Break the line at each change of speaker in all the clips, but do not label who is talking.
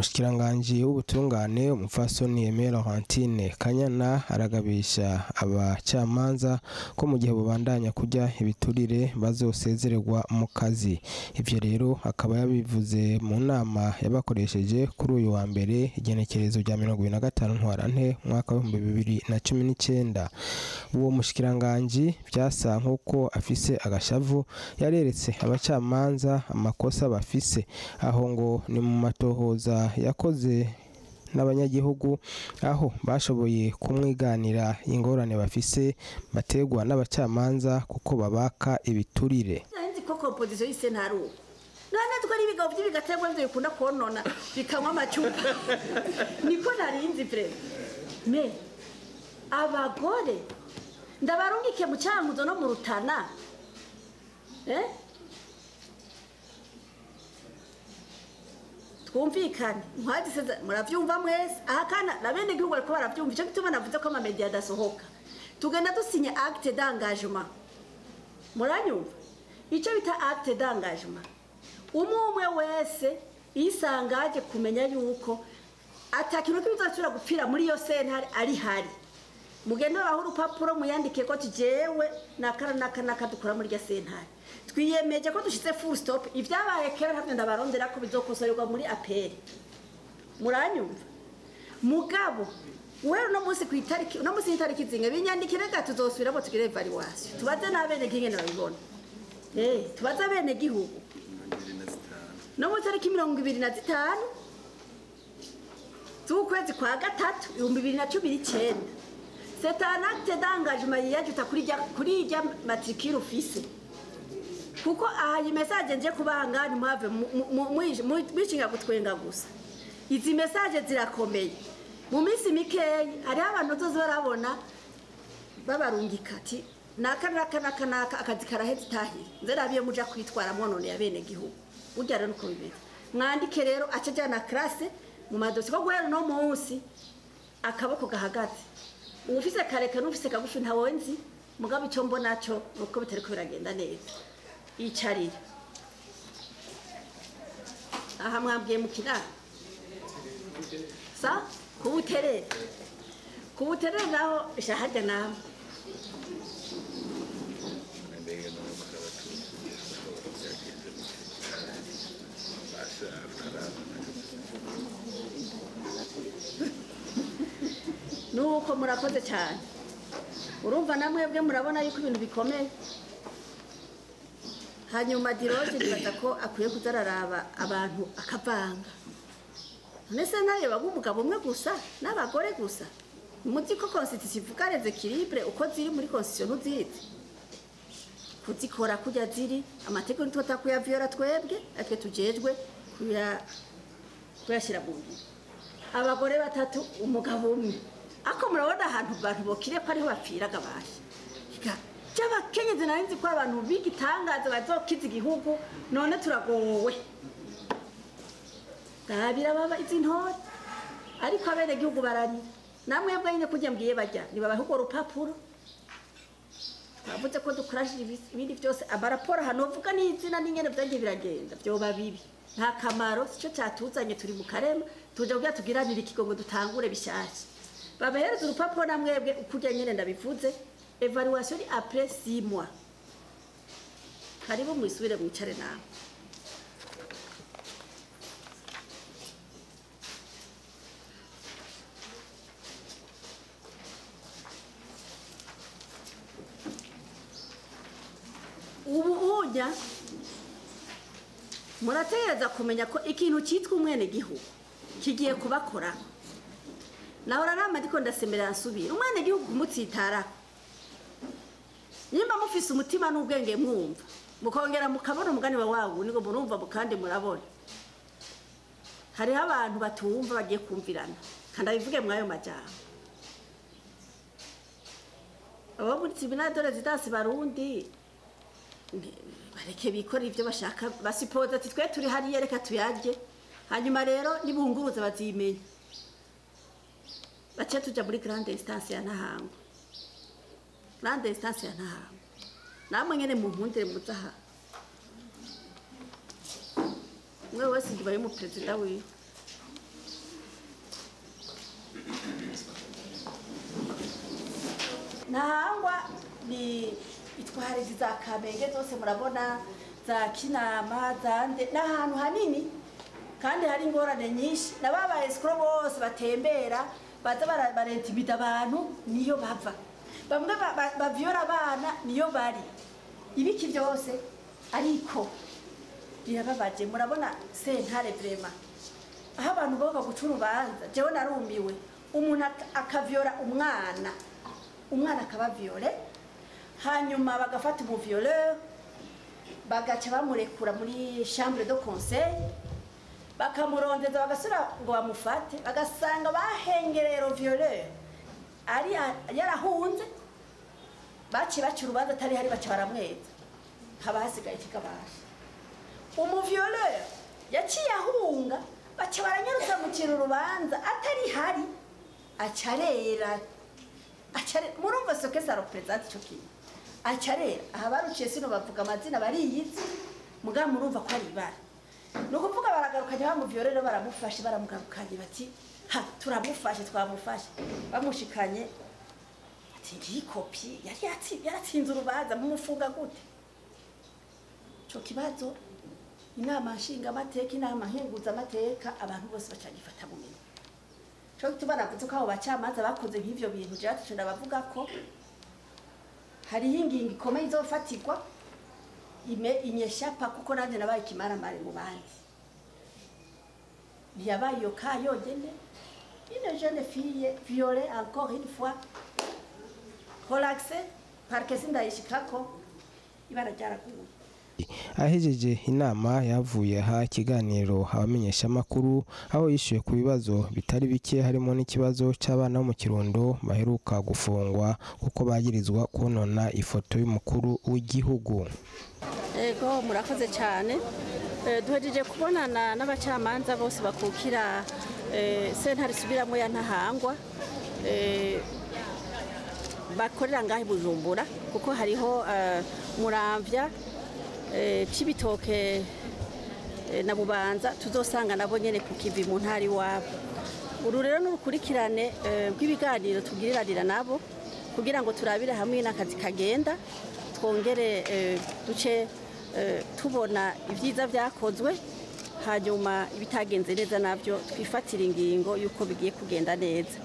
Umushikiranganji w'ubutungane umupfasoni Aimée Laurentine Kanyana aragabisha abacamanza ko mu gihe bubandanya kujya ibiturire bazosezererwa mu kazi. Ivyo rero akaba yabivuze mu nama yabakoresheje kuri uyu wa mbere igenekerezo rya 25 Ntwarante umwaka wa 2019. Uwo mushikiranganji byasa nkuko afise agashavu yareretse abacamanza amakosa bafise, aho ngo ni mu matohoza yakoze n'abanyagihugu aho bashoboye kumwiganira ingorane bafise bategwa n'abacamanza kuko babaka ibiturire.
Nzi ko composition y'isentare uko none twari ibigabo by'ibigategwa byo bikunda konona bikanywa amacupa niko narinzi vraiment. Me abagore ndabarungike mu Cankuzo no mu Rutana twumvikane mwadise muravyumva mwese ahakana na bene gihugu ariko baravyumva. Ico gituma navuze ko ama media adasohoka, tugenda dusinya acte d'engagement. Muranyumva ico bita acte d'engagement, umwe wese isangaje kumenya yuko atakintu kibizosubira gupfira muri yo sentare ari hari. Mugende baho urupapuro muyandike ko tujewe nakara naka dukora muri rya sentare, twiyemeje ko dushize full stop. Ivyabaye kera ntabyo ndabarondera ko bizokosorerwa muri APR. Muranyumva mugabo wewe no munsi kwitariki no munsi itariki zinge binyandikire ga tuzosubiramo tugire evaluation, tubaze n'abene gingene babibona. Tubaze abene gihugu no mu tariki 25 z'ukwezi kwa gatatu 2019. C'est un acte d'engagement yajuta kuri rya matricule office. Kuko aha iyi message nje kubanga ni muhave mwishinga gutwenga gusa. Izi message zirakomeye. Mu minsi mikeyi hari abantu tuzorabona babarungika ati naka naka naka naka akazi karaheze tahire. Nzerabiye muja kwitwara mwonone ya bene gihugu. Burya rero nuko bimeze. Mwandike rero acajana classe mu madosi ko guhera no munsi akaboko gahagaze. Ufise kareka n'ufise kagufi ntawe nzi mugabo ico mbona cyo nuko bitariko biragenda neza. Icarire aha mwambwiye mu kinama sa kubuterere kubuterere naho shahada namwe. Nuko murakoze cyane. Urumva namwebwe murabona yuko ibintu bikomeye. Hanyuma Diroje nibaza ko akwiye kuzararaba abantu akavanga. Nese nayo bagumugabo umwe gusa n'abagore gusa. Muzi ko constitution ivuga les équilibres uko ziri muri constitution ntuzizi. Kuzikora kujya ziri amategeko nitwo takuyavyora twebwe atwe tujejwe kuyashyira mu ngiro. Abagore batatu umugabo umwe. Ako murabona ahantu abantu bokire ko ariho bapfiraga bashi. Cy'abakenyezi narinzi ko abantu bigitangaza bazokiza igihugu none turagowe. Dabira baba izi ntore ariko abene gihugu bararira. Namwe bwa nyine kujya mbwiye bajya nibabahe ugo rupapuro. Bavuze ko dukurashije ibindi byose amaraporo hano vuga n'izina n'ingene byagiye biragenda byoba bibi. Nta kamaro sico cyatuzanye turi mu karema tuje kugira tugiranire ikigo ngo dutangure bishasha. Babahereza urupapuro namwebwe ukujya nyene ndabivuze. Evaluation après 6 mois. Karibu mwisubire mwicare nawe. Ubu unya murategereza kumenya ko ikintu cyitwa umwene gihugu kigiye kubakora. Nahora nama ndiko ndasemerera nsubira umwene gihugu kumutsitara. Nimba mufise umutima n'ubwenge mwumva mukongera mukabona umugani wa wawu niko murumva mukandi murabona. Hariho abantu batumva bagiye kumvirana kandi abivuge mwayo majambo. Abo muri tribunal de résidence Barundi bareke bikora ivyo bashaka basipoza ati twe turi hariya reka tuyarye hanyuma rero nibunguruza bazimenya. Bace tuja muri grande instance ya Ntahango. Grande instance ya Ntahango. Namwe nyene mu mpundire muzaha. Mwe wese ndibaye mu president wiwe. Ntahangwa ni itwara za Kamenge zose murabona, za Kinama, zande, n'ahantu hanini kandi hari ingorane nyinshi. N'ababaye escrocs bose batembera baza barentimida abantu, niyo bava. Bamwe bavyora abana niyo bari, ibiki byose. Ariko birababaje, murabona sentare vraiment aho abantu boga guca urubanza. Jewe narumiwe, umuntu akavyora umwana, umwana akaba violé, hanyuma bagafata umuvioleur bagaca bamurekura muri chambre de conseil, bakamurondeza, bagasubira ngo bamufate, bagasanga bahengereye violeur ari yarahunze. Baciye baca urubanza atari hari, baca baramweza, haba hasigaye ikikabasha. Umuvioleur yaciye ahunga, baca baranyarutsa mucira urubanza atari hari, acarera. Murumva ce que ça représente ico kintu? Acarera. Aha baruciye, sino bavuga amazina, bariyizi, mugabo murumva ko ari ibara. Ni ukuvuga baragarukanye bamuviolere, baramufashe, baramugarukanye, bati: "Ha, turamufashe, twamufashe." Bamushikanye ati: "Ngiyi copie, yari yaratsinze urubanza, mumufunga gute?" Ico kibazo inama nshingamateka, inama nkenguzamateka, abantu bose bacagifata mu minwe. Cyo gituma navuze ko abo bacamanza bakoze nk'ivyo bintu, jewe ati ndabavuga ko hariho ingingo ikomeye izofatirwa ime inyeshapa, kuko nanjye nabaye ikimaramare mu bandi. Ntiyabaye iyo ka yonyene, une jeune fille violée encore une fois, relaxée, parquet sindayishikako, ibara ryaraguye.
Ahejeje inama yavuye aha ikiganiro abamenyeshamakuru, aho yishyuye ku bibazo bitari bike, harimo n'ikibazo cy'abana bo mu Kirundo baheruka gufungwa kuko bagirizwa konona ifoto y'umukuru w'igihugu.
Ego, murakoze cyane. Duhejeje kubonana n'abacamanza bose bakukira sentare isubiramo ya Ntahangwa, bakorera ngaho i Bujumbura, kuko hariho Muramvya, Cibitoke na Bubanza, tuzosanga nabo nyene ku kivi mu ntara iwabo. Uru rero n'urukurikirane rw'ibiganiro tugiriranira nabo kugira ngo turabire hamwe n'akazi kagenda, twongere duce tubona ibyiza byakozwe, hanyuma ibitagenze neza nabyo twifatira ingingo y'uko bigiye kugenda neza.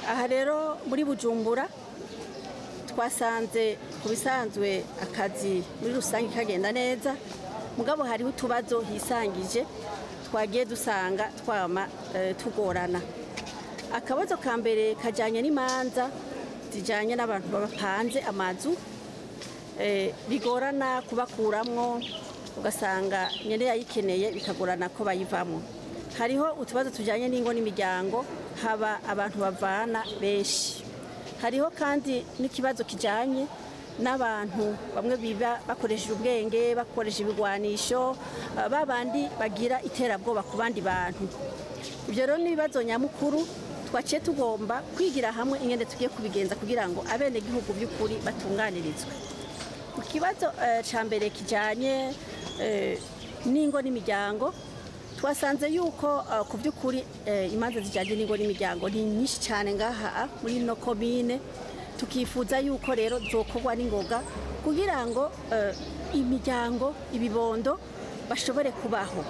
Aha rero muri Bujumbura twasanze ku bisanzwe akazi muri rusange kagenda neza, mugabo hariho utubazo hisangije twagiye dusanga twama tugorana. Akabazo ka mbere kajyanye n'imanza zijyanye n'abantu bapanze amazu, bigorana kubakuramwo, ugasanga nyene yayikeneye bikagorana ko bayivamo. Hariho utubazo tujyanye n'ingo n'imiryango, haba abantu bavana benshi. Hariho kandi n'ikibazo kijyanye n'abantu bamwe biba bakoresheje ubwenge, bakoresha ibigwanisho, babandi bagira iterabwoba ku bandi bantu. Ibyo rero ni ibibazo nyamukuru twaciye tugomba kwigira hamwe ingene tugiye kubigenza kugira ngo abenegihugu by'ukuri batunganirizwe. Ku kibazo ca mbere kijyanye n'ingo n'imiryango, twasanze yuko ku by'ukuri imanza zijyanye n'ingo n'imiryango ni nyinshi cyane ngaha muri ino komine. Tukifuza yuko rero zokorwa n'ingoga kugira ngo imiryango, ibibondo bashobore kubaho.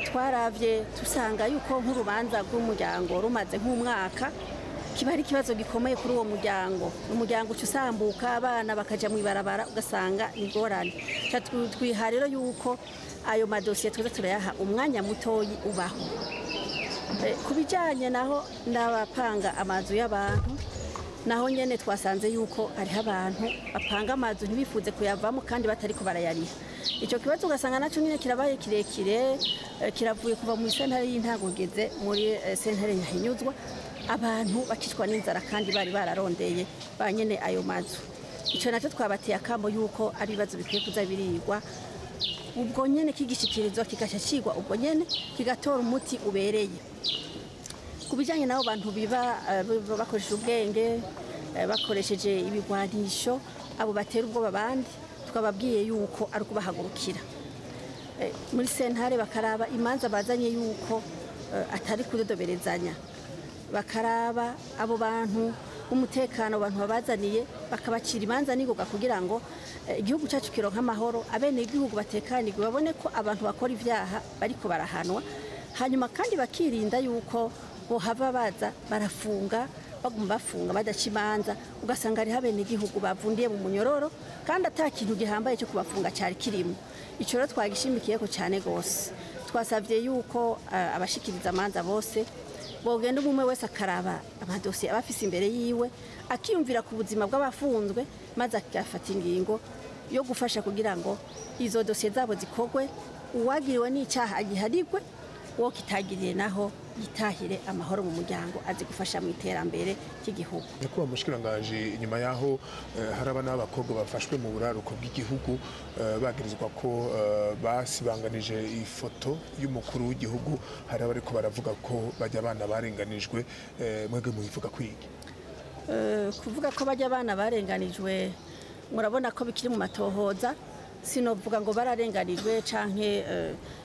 Twaravye tusanga yuko nk'urubanza rw'umuryango rumaze nk'umwaka kiba ari ikibazo gikomeye kuri uwo muryango. Umuryango uca usambuka, abana bakaja mu ibarabara, ugasanga ingorane. Twiha rero yuko ayo madosiye tuza turayaha umwanya mutoyi ubaho. Ku bijyanye naho n'abapanga amazu y'abantu, naho nyene twasanze yuko hariho abantu bapanga amazu ntibifuze kuyavamo kandi batariko barayariha. Icyo kibazo ugasanga nacyo nyine kirabaye kirekire, kiravuye kuva muri sentare y'intango ngeze muri sentare nyahinyuzwa, abantu bakicwa n'inzara kandi bari bararondeye ba nyene ayo mazu. Icyo nacyo twabateye akamo yuko ari ibibazo bikwiye kuza birigwa ubwo nyene, kigishikirizwa, kigaca cigwa ubwo nyene, kigatora umuti ubereye. Ku bijyanye n'abo bantu biba bakoresheje ubwenge, bakoresheje ibigwanisho, abo batera ubwoba abandi, twababwiye yuko ari ukubahagurukira muri sentare, bakaraba imanza bazanye yuko atari kudodoberezanya, bakaraba abo bantu. b'umutekano abantu babazaniye bakabacira imanza n'ingoga kugira ngo igihugu cyacu kironke amahoro, abene igihugu batekanirwe, babone ko abantu bakora ivyaha bariko barahanwa, hanyuma kandi bakirinda yuko bohava baza barafunga, baguma bafunga badaca imanza, ugasanga hariho abenegihugu bavundiye mu munyororo kandi ata kintu gihambaye cyo kubafunga cyari kirimo. Ico rero twagishimikiyeko cyane gose. Twasavye yuko abashikiriza amanza bose bogenda umwe wese akaraba amadosiye aba afise imbere yiwe, akiyumvira ku buzima bw'abafunzwe, maze agafata ingingo yo gufasha kugira ngo izo dosiye zabo zikogwe, uwagiriwe n'icyaha agiharigwe, uwo kitagiriye naho yitahire amahoro mu muryango, azi gufasha mu iterambere ry'igihugu.
Nyakubahwa Mushikiranganji, inyuma yaho haraba n'abakobwa bafashwe mu buraruko bw'igihugu bagirizwa ko basibanganije ifoto y'umukuru w'igihugu, hari abariko baravuga ko bajya abana barenganijwe, mwebwe mubivuga kwiki?
Kuvuga ko bajya abana barenganijwe, murabona ko bikiri mu matohoza, sinovuga ngo bararenganijwe canke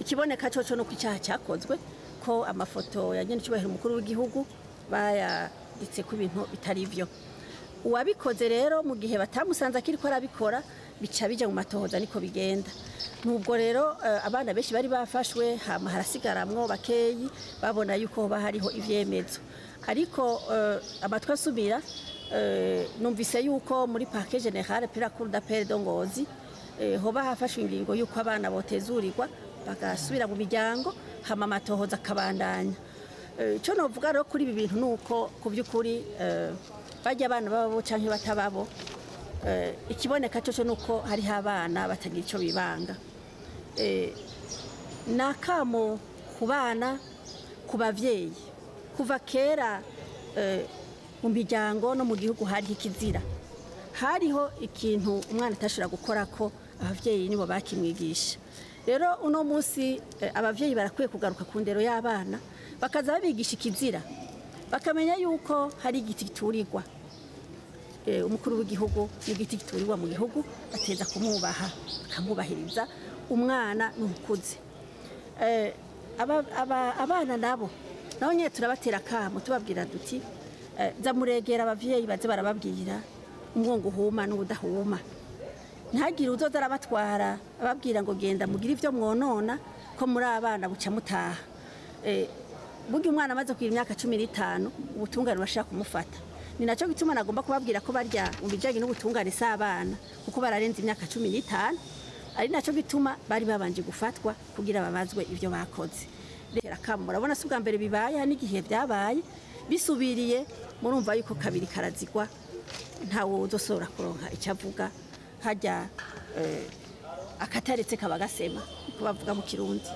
ikiboneka coco nuko icyaha cyakozwe, ko amafoto ya nyenicubahiro umukuru w'igihugu bayanditse ku bintu bitari byo. Uwabikoze rero mu gihe batamusanze akiriko arabikora, bica bija mu matohoza, niko bigenda. Nubwo rero abana benshi bari bafashwe, hama harasigaramwo bakeyi babona yuko hoba hariho ivyemezo, ariko amatwi asubira, numvise yuko muri parquet général puis la cour d'appel de Ngozi hoba hafashwe ingingo yuko abana botezurirwa bagasubira mu miryango, hama amatohoza akabandanya. Ico novuga rero kuri ibi bintu nuko ku by'ukuri bajya abana bababo canke batababo, ikiboneka cyo nuko hariho abana batagira ico bibanga. Nakamo ku bana, ku bavyeyi, kuva kera mu miryango no mu gihugu hariho ikizira, hariho ikintu umwana atashobora gukora ko abavyeyi nibo bakimwigisha. Rero uno munsi abavyeyi barakwiye kugaruka ku ndero y'abana, bakaza babigisha ikizira, bakamenya yuko hari igiti giturirwa umukuru w'igihugu, n'igiti giturirwa mu gihugu, bateza kumwubaha, bakamwubahiriza. Umwana n'ukuze, abana nabo nabo nyine turabatera akamo, tubabwira duti za muregera abavyeyi baze barababwira umwongo uhuma n'udahuma, ntagire uzoza arabatwara ababwira ngo genda mugire ivyo mwonona ko muri abana buca mutaha. Burya umwana amaze kugira imyaka 15 ubutungane bashaka kumufata. Ni naco gituma nagomba kubabwira ko barya mu bijanye n'ubutungane si abana, kuko bararenze imyaka 15, ari naco gituma bari babanje gufatwa kugira babazwe ivyo bakoze. Rero murabona si ubwa mbere bibaye, n'igihe byabaye bisubiriye, murumva yuko kabiri karazigwa, ntawe uzosubira kuronka icyo avuga, hajya akataretse kaba gasema, niko bavuga mu Kirundi.